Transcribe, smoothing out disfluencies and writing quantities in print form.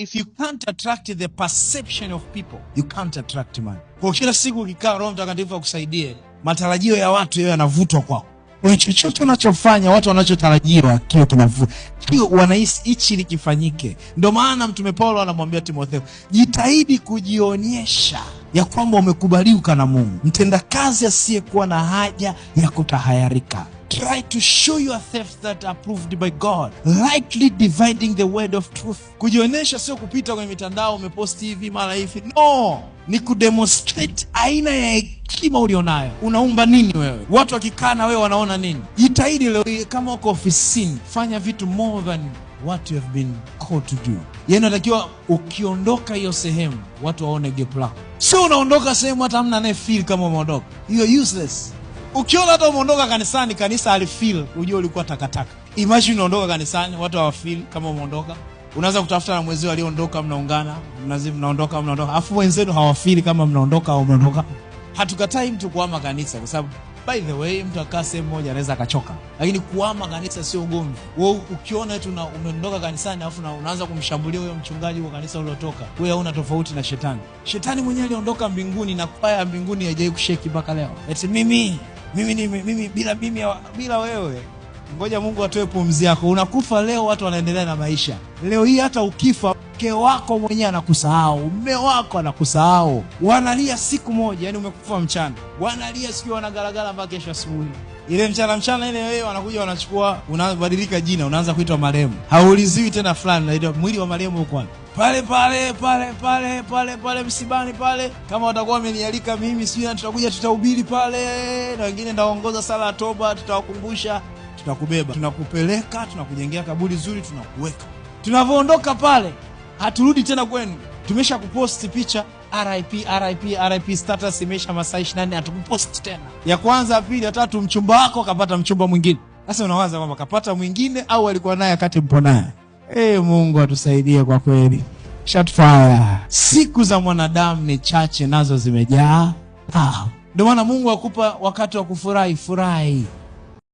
If you can't attract the perception of people, you can't attract money. Kwa kila siku ukikaa, Roho Mtakatifu akusaidie, matarajio ya watu yao yanavutwa kwako. Kwa chochote unachofanya, watu wanachotarajiwa kio kinavutwa, kio wanahisi hichi likifanyike. Ndio maana Mtume Paulo anamwambia Timotheo, jitahidi kujionyesha ya kwamba umekubaliwa na Mungu, mtendakazi asiyekuwa na haja ya kutahayarika. Try to show yourself that approved by God, rightly dividing the word of truth. Kujionyesha sio kupita kwenye mitandao umeposti hivi mara hivi, no, ni kudemonstrate aina ya hekima ulionayo. Unaumba nini wewe? Watu wakikaa na wewe wanaona nini? Jitahidi leo hii, kama uko ofisini, fanya vitu more than what you have been called to do. Yaani unatakiwa ukiondoka hiyo sehemu watu waone gap lako, sio unaondoka sehemu hata hamna anaye feel kama umeondoka. You are useless. Ukiona hata umeondoka kanisani, kanisa halifeel, ujue ulikuwa takataka. Imagine unaondoka kanisani, watu hawafeel kama umeondoka. Unaanza kutafuta na mwenzio aliondoka, mnaungana, mnaondoka, mnaondoka, afu wenzenu hawafeel kama mnaondoka au mnaondoka. Hatukatai mtu kuhama kanisa, kwa sababu by the way, mtu akaa sehemu moja anaweza akachoka, lakini kuhama kanisa sio ugomvi. Wewe ukiona tu umeondoka kanisani afu unaanza kumshambulia huyo mchungaji wa kanisa uliotoka, wewe hauna tofauti na shetani. Shetani mwenyewe aliondoka mbinguni na kwaya ya mbinguni haijawahi kushake mpaka leo. Eti mimi bila mimi bila wewe. Ngoja Mungu atoe pumzi yako. Unakufa leo, watu wanaendelea na maisha. Leo hii hata ukifa, mke wako mwenyewe anakusahau, mume wako anakusahau. Wanalia siku moja, yani umekufa mchana, wanalia siku, wanagaragara mpaka kesho asubuhi. Ile mchana mchana ile wewe wanakuja wanachukua, unabadilika jina, unaanza kuitwa marehemu. Hauliziwi tena fulani, unaitwa mwili wa marehemu uko wapi? Pale pale pale pale pale pale msibani pale, kama watakuwa wamenialika mimi, sijui tutakuja tutahubiri pale, na wengine ndaongoza sala ya toba, tutawakumbusha, tutakubeba, tunakupeleka, tunakujengea kaburi zuri, tunakuweka. Tunavyoondoka pale, haturudi tena kwenu. Tumesha kuposti picha RIP RIP RIP, status imesha masaa 24, hatukuposti tena. Ya kwanza, ya pili, ya tatu, mchumba wako kapata mchumba mwingine. Sasa unawaza kwamba kapata mwingine au alikuwa naye wakati mpo naye. Mungu atusaidie kwa kweli. Shot fire. Siku za mwanadamu ni chache, nazo zimejaa taabu. Ndio maana Mungu akupa wakati wa kufurahi, furahi.